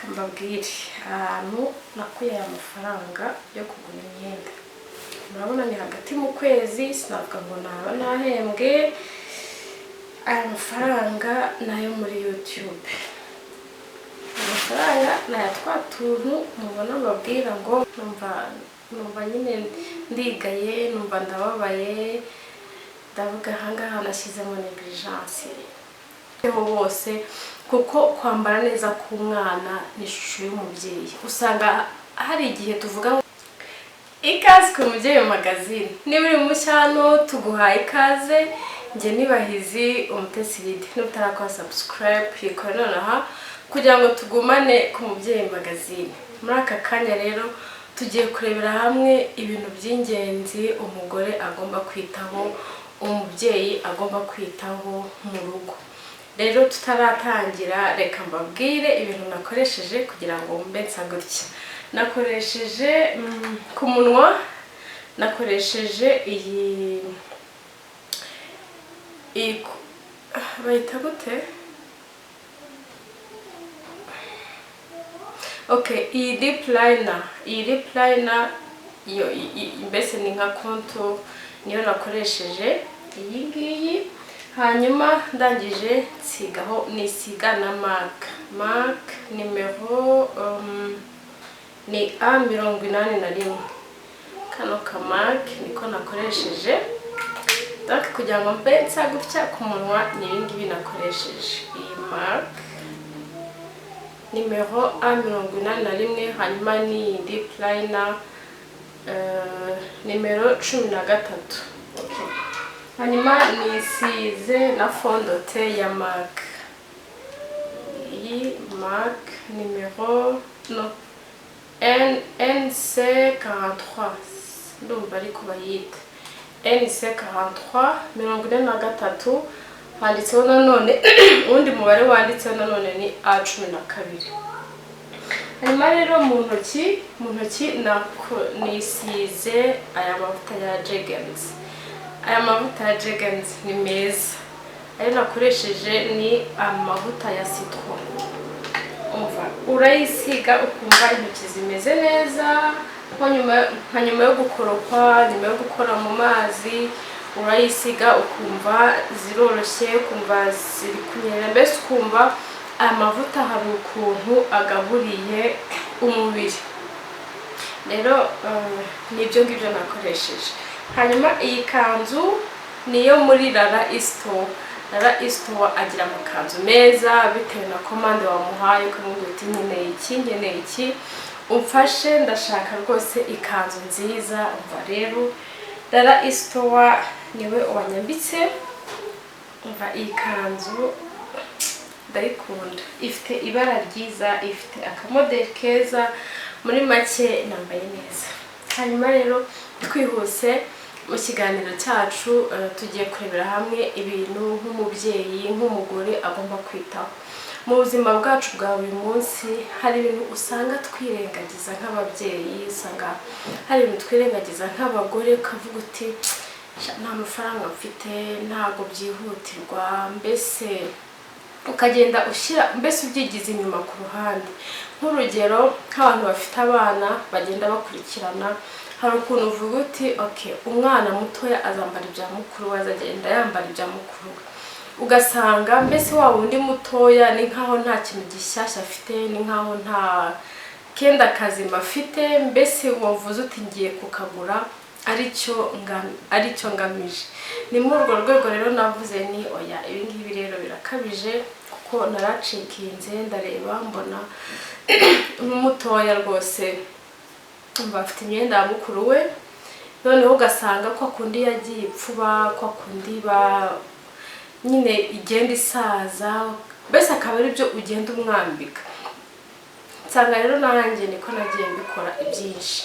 Reka mbabwire ahantu nakuye aya mafaranga yo kugura imyenda. Murabona ni hagati mu kwezi, sinavuga ngo naba nahembwe. Aya mafaranga ni ayo muri YouTube. Amafaranga ni aya twa tuntu mubona mbabwira ngo numva nyine ndigaye, numva ndababaye, ndavuga ahangaha nashyizemo negligence bose, kuko kwambara neza k'umwana ni ishusho y'umubyeyi. Usanga hari igihe tuvuga ngo ikaze ku Mubyeyi Magazine. Niba uri mushya hano, tuguhaye ikaze. Njye nibahizi Umutesi Lidi. Niba utarakora subscribe, yikore nonaha kugira ngo tugumane ku Mubyeyi Magazine. Muri aka kanya rero tugiye kurebera hamwe ibintu by'ingenzi umugore agomba kwitaho, umubyeyi agomba kwitaho mu rugo. Rero tutaratangira, reka mbabwire ibintu nakoresheje kugira ngo mbe nsa gutya. Nakoresheje ku munwa, nakoresheje iyi bayita gute? Okay, iyi lip liner, iyi lip liner iyo mbese ni nka contour, niyo nakoresheje iyi ngiyi. Hanyuma ndangije nsigaho, nisiga na MAC nimero ni A81. Kano ka MAC niko nakoresheje. Donc kugira ngo mbe nsa gutya ku munwa, ni ibi ngibi nakoresheje, iyi MAC nimero A81, hanyuma ni lip liner nimero 13. Okay. Hanyuma nisize na fond de teint ya MAC, iyi MAC nimero no NC 43, ndumva ariko bayita NC 43, 43. Handitseho nanone uwundi mubare wanditseho nanone ni A12. Hanyuma rero mu ntoki nisize aya mavuta ya Jergens. Aya mavuta ya Jergens ni meza. Ayo nakoresheje ni amavuta ya citron. Umva, urayisiga ukumva intoki zimeze neza, nka nyuma yo gukoropa, nyuma yo gukora mu mazi, urayisiga ukumva ziroroshye, ukumva ziri kunyerera, mbese ukumva aya mavuta hari ukuntu agaburiye umubiri. Rero ni ibyo ngibyo nakoresheje. Hanyuma iyi kanzu niyo muri Rara Isito. Rara Isito agira amakanzu meza bitewe na commande wamuhaye, ukamubwira uti: "Nkeneye iki, nkeneye iki, umfashe, ndashaka rwose ikanzu nziza." Umva rero, Rara Isito niwe wanyambitse. Umva, iyi kanzu ndayikunda, ifite ibara ryiza, ifite akamodeli keza, muri make nambaye neza. Hanyuma rero twihuse mu kiganiro cyacu, tugiye kurebera hamwe ibintu nk'umubyeyi, nk'umugore agomba kwitaho mu buzima bwacu bwa buri munsi. Hari ibintu usanga twirengagiza nk'ababyeyi, usanga hari ibintu twirengagiza nk'abagore, ukavuga uti: "Sha, nta mafaranga mfite, ntabwo byihutirwa," mbese ukagenda ushyira, mbese ubyigiza inyuma ku ruhande. Nk'urugero, nk'abantu bafite abana bagenda bakurikirana, hari ukuntu uvuga uti: "Ok, umwana mutoya azambara ibya mukuru we, azagenda yambara ibya mukuru we." Ugasanga mbese wa wundi mutoya ni nkaho nta kintu gishyashya afite, ni nkaho nta kenda kazima afite, mbese wavuze uti: "Ngiye kukagura," aricyo ngamije. Ni muri urwo rwego rero navuze ni oya, ibi ngibi rero birakabije, kuko naracikinze ndareba mbona nk'umutoya rwose bafite imyenda ya mukuru we, noneho ugasanga kwa kundi yagiye ipfuba, kwa kundi ba nyine igenda isaza, mbese akaba ari byo ugenda umwambika. Nsanga rero nanjye niko nagiye mbikora ibyinshi,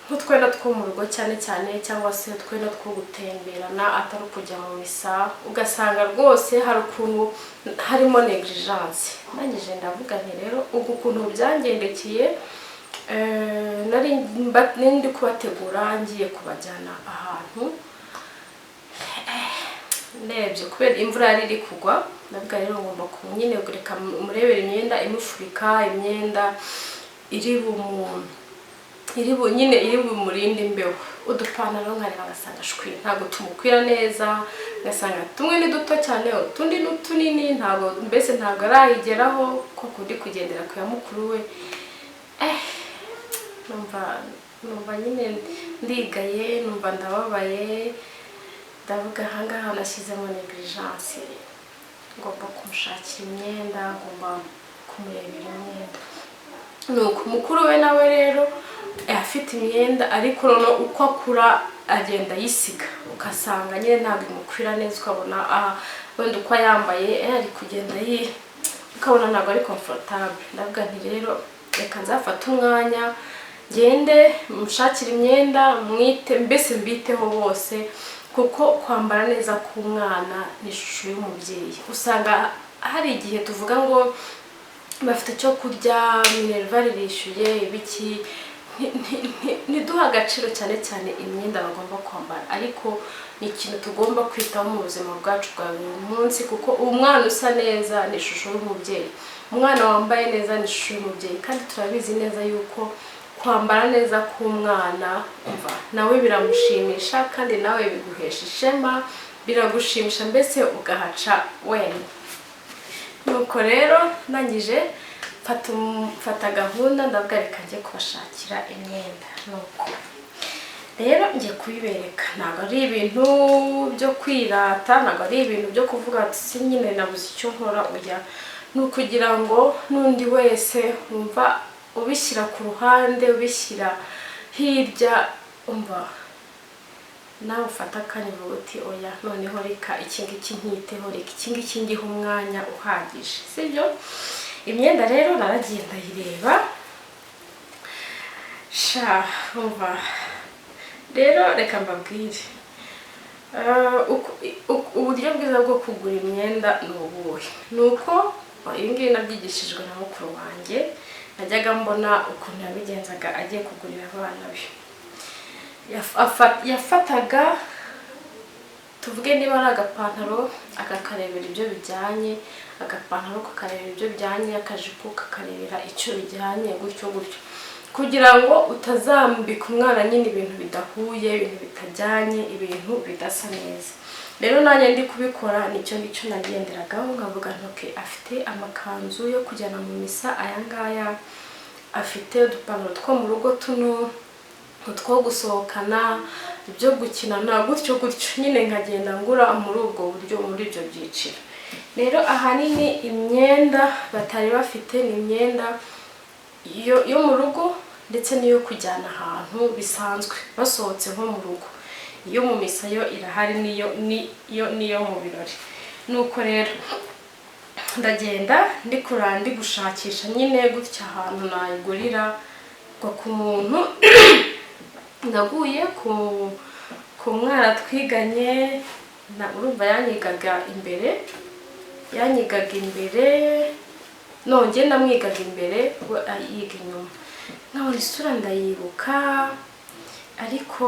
nk'utwenda two mu rugo cyane cyane, cyangwa se utwenda two gutemberana atari ukujya mu misa, ugasanga rwose hari ukuntu harimo negligence. Ndangije ndavuga nti: "Rero uku kuntu byangendekeye, nari ndi kubategura ngiye kubajyana ahantu, Ndebye kubera imvura yari iri kugwa, ndavuga rero ngomba nyine reka murebera imyenda imufurika, imyenda iri bu nyine iri bumurinde imbeho. Udupantaro nkareba ngasanga shwi, ntabwo tumukwira neza, ngasanga tumwe ni duto cyane, utundi ni utunini, ntabwo mbese ntabwo arayigeraho ko kundi kugendera ku ya mukuru we. Numva nyine ndigaye, numva ndababaye. Ndavuga ahangaha nashyizemo negligence, ngomba kumushakira imyenda, ngomba kumurebera imyenda. Nuko mukuru we nawe rero afite imyenda, ariko noneho uko akura agenda ayisiga, ugasanga nyine ntabwo imukwira neza, ukabona wenda uko ayambaye ari kugenda yi ukabona ntabwo ari comfortable. Ndavuga nti rero reka nzafate umwanya ngende mushakire imyenda, mwite mbese mbiteho bose, kuko kwambara neza k'umwana ni ishusho y'umubyeyi. Usanga hari igihe tuvuga ngo bafite icyo kurya, minerval irishyuye, ibiki, ntiduhe agaciro cyane cyane imyenda bagomba kwambara, ariko ni ikintu tugomba kwitaho mu buzima bwacu bwa buri munsi, kuko umwana usa neza ni ishusho y'umubyeyi, umwana wambaye neza ni ishusho y'umubyeyi. Kandi turabizi neza yuko kwambara neza k'umwana, umva, nawe biramushimisha, kandi nawe biguhesha ishema, biragushimisha, mbese ugahaca wemye. Nuko rero ndangije mfata gahunda, ndavuga reka njye kubashakira imyenda. Nuko rero njye kubibereka, ntabwo ari ibintu byo kwirata, ntabwo ari ibintu byo kuvuga ati si nyine nabuze icyo nkora, oya, ni ukugira ngo n'undi wese wumva ubishyira ku ruhande, ubishyira hirya, umva nawe ufata akanya uvuga uti oya, noneho reka iki ngiki nkiteho, reka iki ngiki ngihe umwanya uhagije, sibyo? Imyenda rero naragiye ndayireba sha. Umva rero, reka mbabwire uburyo bwiza bwo kugura imyenda ni ubuhe? Ni uko ibi ngibi nabyigishijwe na mukuru wanjye, najyaga mbona ukuntu yabigenzaga agiye kugurira abana be. Yafataga, tuvuge niba ari agapantaro, akakarebera ibyo bijyanye, agapantaro kakarebera ibyo bijyanye, akajipo kakarebera icyo bijyanye, gutyo gutyo, kugira ngo utazambika umwana nyine ibintu bidahuye, ibintu bitajyanye, ibintu bidasa neza. Rero nanjye ndi kubikora, nicyo ngicyo nagenderagaho, nkavuga nti okay, afite amakanzu yo kujyana mu misa aya ngaya, afite udupantaro two mu rugo tuno, utwo gusohokana, ibyo gukinana, gutyo gutyo, nyine nkagenda ngura muri ubwo buryo, muri ibyo byiciro. Rero ahanini imyenda batari bafite ni imyenda yo mu rugo ndetse n'iyo kujyana ahantu bisanzwe basohotse nko mu rugo. Iyo mu misa yo irahari, niyo mu birori. Nuko rero ndagenda ndi kurara, ndi gushakisha nyine gutya ahantu nayigurira, ngo ku muntu ndaguye ku mwana twiganye na urumva yanyigaga imbere, nongeye ndamwigaga imbere, we yiga inyuma, nkabona isura ndayibuka, ariko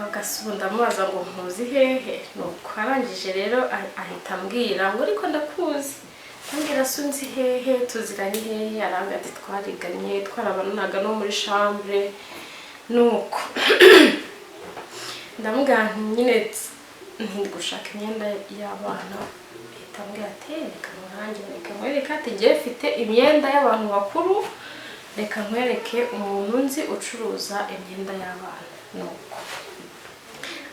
agasubu ndamubaza ngo nkuzi hehe? Nuko arangije rero ahita ambwira ngo ariko ndakuzi. Ambwira se unzi hehe, tuziranye hehe? Arambwira ati twariganye, twarabanaga no muri chambre. Nuko ndamubwira nti nyine nti gushaka imyenda y'abana. Ahita ambwira ati reka nkurangire, reka nkwereke, ati ngewe mfite imyenda y'abantu bakuru, reka nkwereke umuntu nzi ucuruza imyenda y'abana. Nuko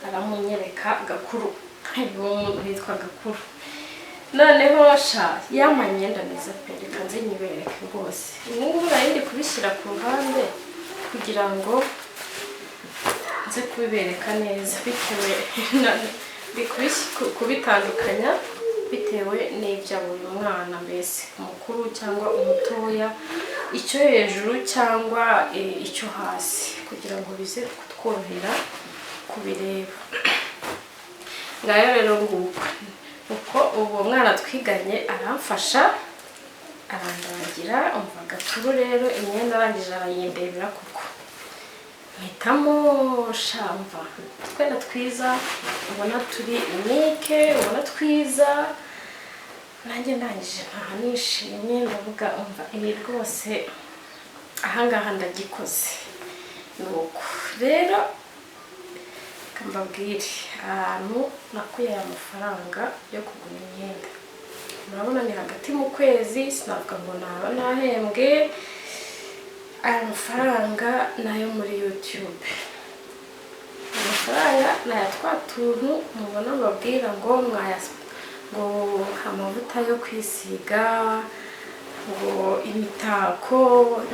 aramunyereka, Gakuru. Uwo muntu yitwa Gakuru. Noneho sha, yampaye imyenda myiza pe, reka nze nyibereke rwose. Ubu ngubu nari ndi kubishyira ku ruhande kugira ngo nze kubibereka neza, bitewe ndi kubitandukanya bitewe n'ibya buri mwana, mbese umukuru cyangwa umutoya, icyo hejuru cyangwa icyo hasi, kugira ngo bize kutworohera kubireba. Ngayo rero nguko uko uwo mwana twiganye aramfasha, arandangira. Umva, Gakuru rero imyenda arangije arayindebera koko. Mpitamo shamva utwenda twiza ubona turi unique, ubona twiza. Nanjye ndangije ntaha nishimye, ndavuga umva ibi rwose ahangaha ndagikoze. Nuko rero reka mbabwire ahantu nakuye aya mafaranga yo kugura imyenda. Murabona ni hagati mu kwezi, sinavuga ngo naba nahembwe. Aya mafaranga ni ayo muri YouTube, amafaranga ni aya twa tuntu mubona mbabwira ngo mwaya, ngo amavuta yo kwisiga, ngo imitako,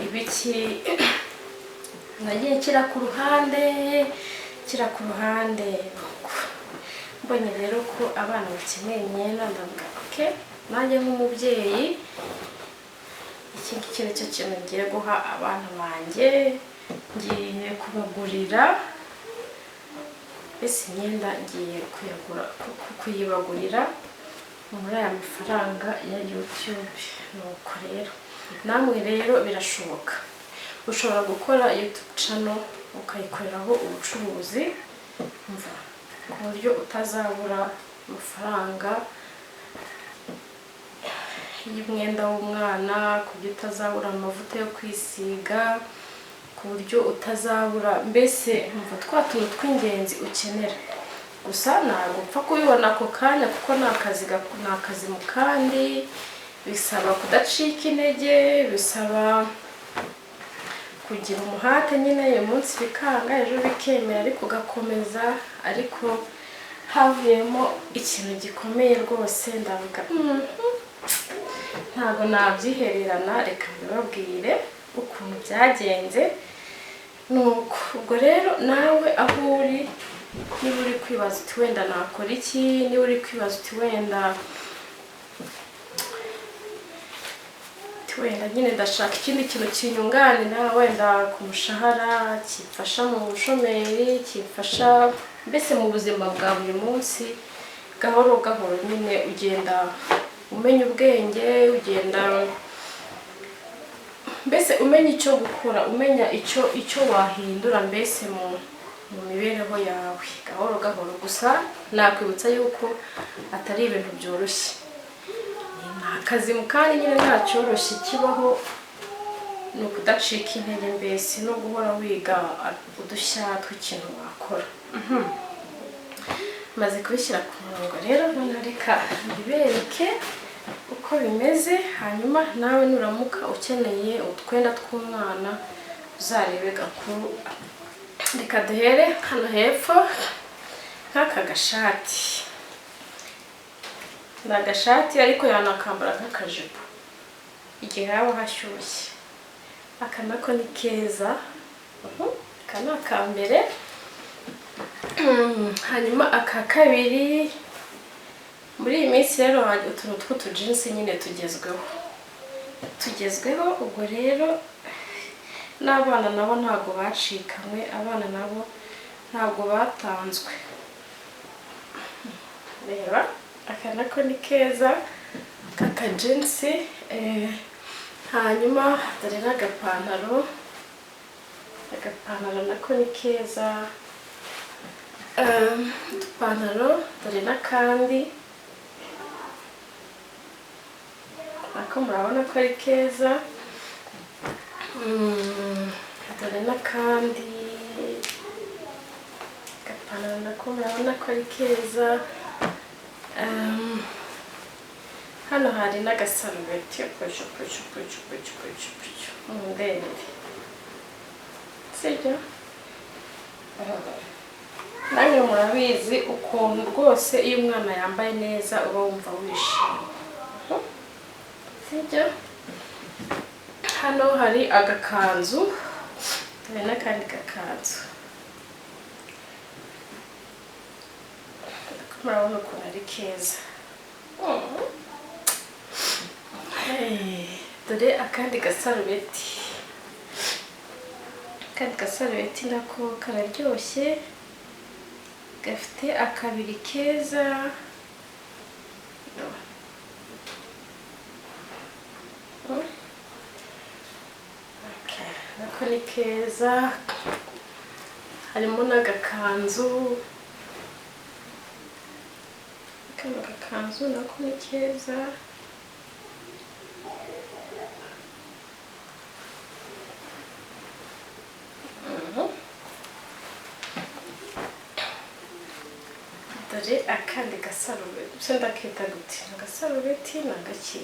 ibiki. Nagiye nshyira ku ruhande, nshyira ku ruhande. Nuko mbonye rero ko abana bakeneye imyenda, ndavuga okay, nanjye nk'umubyeyi iki ngiki nicyo kintu ngiye guha abana banjye, ngiye kubagurira mbese imyenda, ngiye kuyagura, kuyibagurira muri aya mafaranga ya YouTube. Nuko rero namwe rero birashoboka, ushobora gukora YouTube channel ukayikoreraho ubucuruzi, umva, ku buryo utazabura amafaranga y'umwenda w'umwana, ku buryo utazabura amavuta yo kwisiga, ku buryo utazabura mbese umva twa tuntu tw'ingenzi ukenera. Gusa ntabwo upfa kubibona ako kanya kuko ni akazi mu kandi bisaba kudacika intege, bisaba kugira umuhate nyine. Uyu munsi bikanga, ejo bikemera, ariko ugakomeza. Ariko havuyemo ikintu gikomeye rwose, ndavuga ntabwo nabyihererana, reka mbibabwire ukuntu byagenze. Nuko ubwo rero nawe aho uri, niba uri kwibaza uti wenda nakora iki, niba uri kwibaza uti wenda nyine ndashaka ikindi kintu kinyunganira wenda ku mushahara, kimfasha mu bushomeri, kimfasha mbese mu buzima bwa buri munsi, gahoro gahoro nyine ugenda umenya ubwenge, ugenda mbese umenya icyo gukora, umenya icyo wahindura mbese mu mibereho yawe gahoro gahoro. Gusa nakwibutsa yuko atari ibintu byoroshye, ni akazi mu kandi nyine nta cyoroshye kibaho, ni ukudacika intege mbese no guhora wiga udushya tw'ikintu wakora. Maze kubishyira ku murongo rero, none reka mbibereke uko bimeze, hanyuma nawe nuramuka ukeneye utwenda tw'umwana uzarebe Gakuru. Reka duhere hano hepfo nk'aka gashati, ni agashati ariko yanakambara nk'akajipo igihe haba hashyushye. Aka nako ni keza. Aka ni aka mbere. Hanyuma aka kabiri, muri iyi minsi rero hari utuntu tw'utujinsi nyine tugezweho. Ubwo rero n'abana nabo ntabwo bacikanywe, abana nabo ntabwo batanzwe. Reba, aka nako ni keza k'akajinsi. Hanyuma dore n'agapantaro, agapantaro nako ni keza. Udupantaro dore n'akandi nako murabona ko ari keza. Dore n'akandi gapantaro nako murabona ko ari keza. Hano hari n'agasarubeti, pucu pucu pucu pucu pucu pucu, mundebere, sibyo? Namwe murabizi ukuntu rwose iyo umwana yambaye neza uba wumva wishimye, sibyo? Hano hari agakanzu, hari n'akandi gakanzu, murabona ukuntu ari keza. Dore akandi gasarubeti, akandi gasarubeti nako kararyoshye, gafite akabiri keza. Nako ni keza. Harimo n'agakanzu. Kano gakanzu nako ni keza. Dore akandi gasarubeti, se ndakita gute? Agasarubeti ni agaki?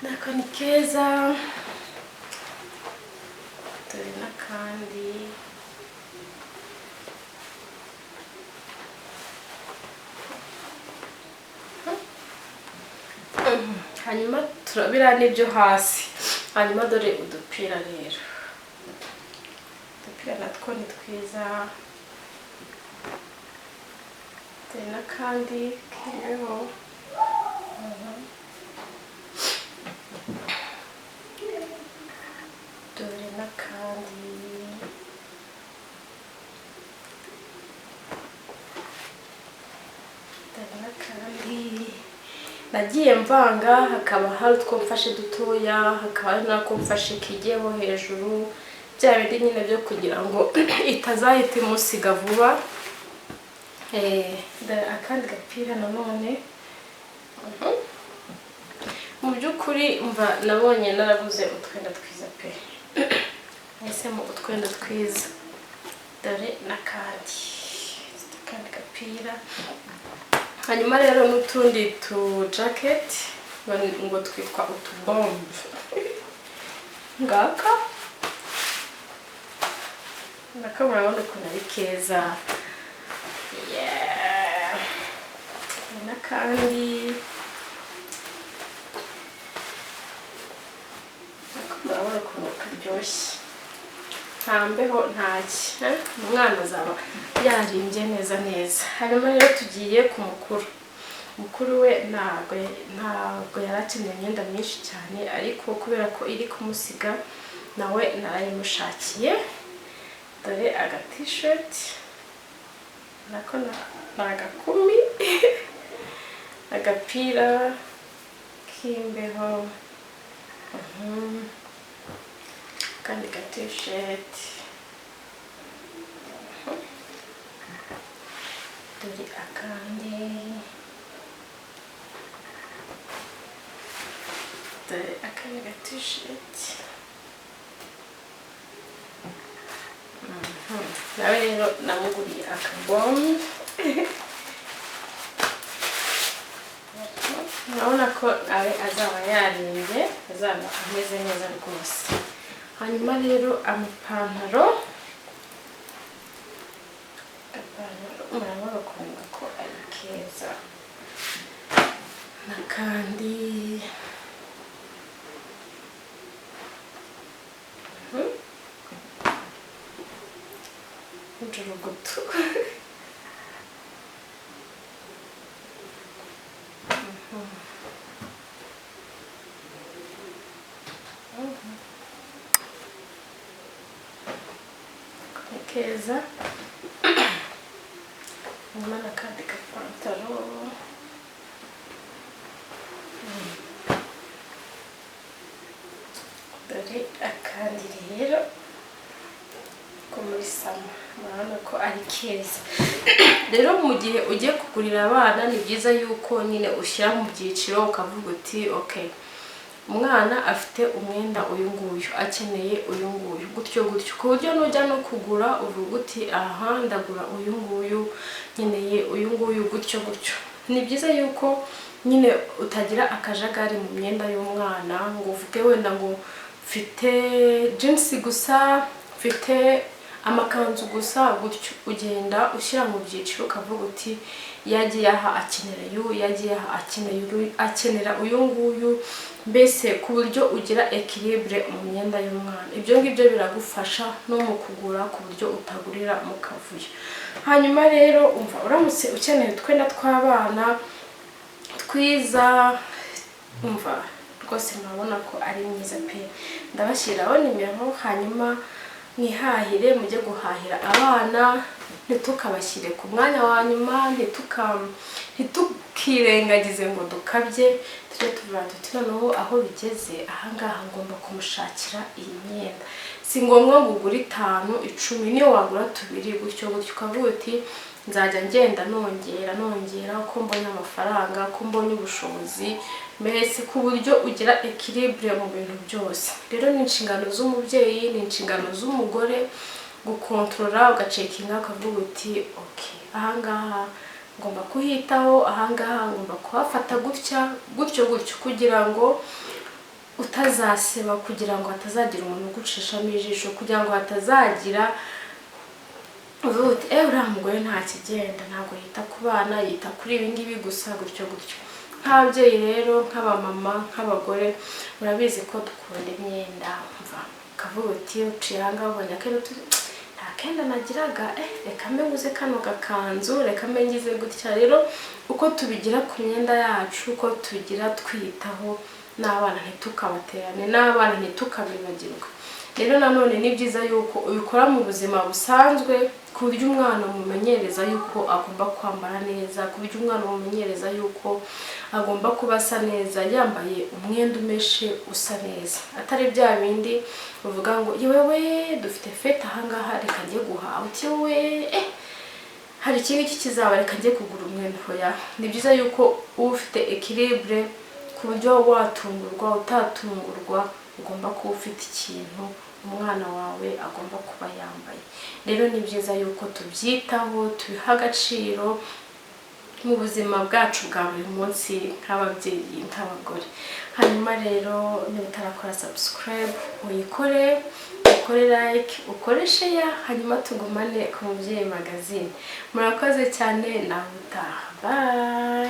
Nako ni keza. Dore n'akandi. Hanyuma turabira n'ibyo hasi. Hanyuma dore udupira rero, udupira natwo ni twiza. Dore n'akandi k'imbeho. Dore n'akandi. Dore n'akandi. Nagiye mvanga, hakaba hari utwo mfashe dutoya, hakaba hari n'ako mfashe kigiyeho hejuru, bya bindi nyine byo kugira ngo itazahita imusiga vuba. Dore akandi gapira nanone. Mu by'ukuri mva nabonye naraguze utwenda twiza pe, nahisemo utwenda twiza. Dore n'akandi, akandi gapira. Hanyuma rero n'utundi tu jacket ngo twitwa utubombe. Ngaka nako murabona ukuntu ari keza. N'akandi nako murabona ukuntu karyoshye, nta mbeho ntaki, umwana azaba yarimbye neza neza. Hanyuma rero tugiye ku mukuru. Mukuru we ntabwo yari akeneye imyenda myinshi cyane, ariko kubera ko iri kumusiga nawe narayimushakiye. Dore aga t-shirt nako ni agakumi, agapira k'imbeho, akandi ga t-shirt. Dore akandi. Dore akandi ga t-shirt. Nawe rero namuguriye akabombe. Urabona ko nawe azaba yarimbye, azaba ameze neza rwose. Hanyuma rero amapantaro, agapantaro murabona ukuntu ko ari keza. N'akandi. Njurugutu. Ni keza. Hanyuma n'akandi gapantaro. Dore akandi rero ko muri sama, murabona ko ari keza. Rero mu gihe ugiye kugurira abana ni byiza yuko nyine ushyira mu byiciro, ukavuga uti okay, umwana afite umwenda uyu nguyu, akeneye uyu nguyu, gutyo gutyo, ku buryo nujya no kugura uvuga uti aha ndagura uyu nguyu, nkeneye uyu nguyu, gutyo gutyo. Ni byiza yuko nyine utagira akajagari mu myenda y'umwana, ngo uvuge wenda ngo mfite jeans gusa, mfite amakanzu gusa, gutyo. Ugenda ushyira mu byiciro ukavuga uti yagiye aha akenera uyu, yagiye aha akenera uyu nguyu, mbese ku buryo ugira équilibre mu myenda y'umwana. Ibyo ngibyo biragufasha no mu kugura, ku buryo utagurira mu kavuyo. Hanyuma rero umva, uramutse ukeneye utwenda tw'abana twiza, umva rwose murabona ko ari mwiza pe. Ndabashyiriraho nimero, hanyuma mwihahire, mujye guhahira abana. Ntitukabashyire ku mwanya wa nyuma, ntitukirengagize ngo dukabye. Tujye tuvuga tuti: "Noneho aho bigeze ahangaha, ngomba kumushakira iyi myenda." Si ngombwa ngo ugure itanu, 10, niyo wagura tubiri gutyo gutyo, ukavuga uti: "Nzajya ngenda nongera nongera uko mbonye amafaranga, uko mbonye ubushobozi." Mbese ku buryo ugira équilibre mu bintu byose. Rero ni inshingano z'umubyeyi, ni inshingano z'umugore gukontorora, ugacheckinga, ukavuga uti: "Ok, ahangaha ngomba kuhitaho, ahangaha ngomba kuhafata gutya gutyo gutyo," kugira ngo utazaseba, kugira ngo hatazagira umuntu ugucishamo ijisho, kugira ngo hatazagira uvuga uti: "Eee, uriya mugore nta kigenda, ntabwo yita ku bana, yita kuri ibi ngibi gusa," gutyo gutyo. Nk'ababyeyi rero, nk'abamama, nk'abagore, murabizi ko dukunda imyenda. Mva ukavuga uti uciye ahangaha ubonye akenda, uti: "Nta kenda nagiraga, reka mbe nguze kano gakanzu, reka mbe ngize gutya." Rero uko tubigira ku myenda yacu, uko tubigira twiyitaho, n'abana ntitukabaterane, n'abana ntitukabibagirwe. Rero nanone ni byiza yuko ubikora mu buzima busanzwe, ku buryo umwana umumenyereza yuko agomba kwambara neza, ku buryo umwana umumenyereza yuko agomba kuba asa neza, yambaye umwenda umeshe, usa neza, atari bya bindi uvuga ngo: "Yewe, dufite fête ahangaha, reka njye guhaha," uti: "We, hari iki ngiki kizaba, reka njye kugura umwenda." Hoya, ni byiza yuko uba ufite équilibre, ku buryo watungurwa, utatungurwa, ugomba kuba ufite ikintu umwana wawe agomba kuba yambaye. Rero ni byiza yuko tubyitaho, tubiha agaciro mu buzima bwacu bwa buri munsi nk'ababyeyi, nk'abagore. Hanyuma rero niba utarakora subscribe, uyikore, ukore like, ukore share, hanyuma tugumane ku Mubyeyi Magazine. Murakoze cyane, nawe utaha, bye.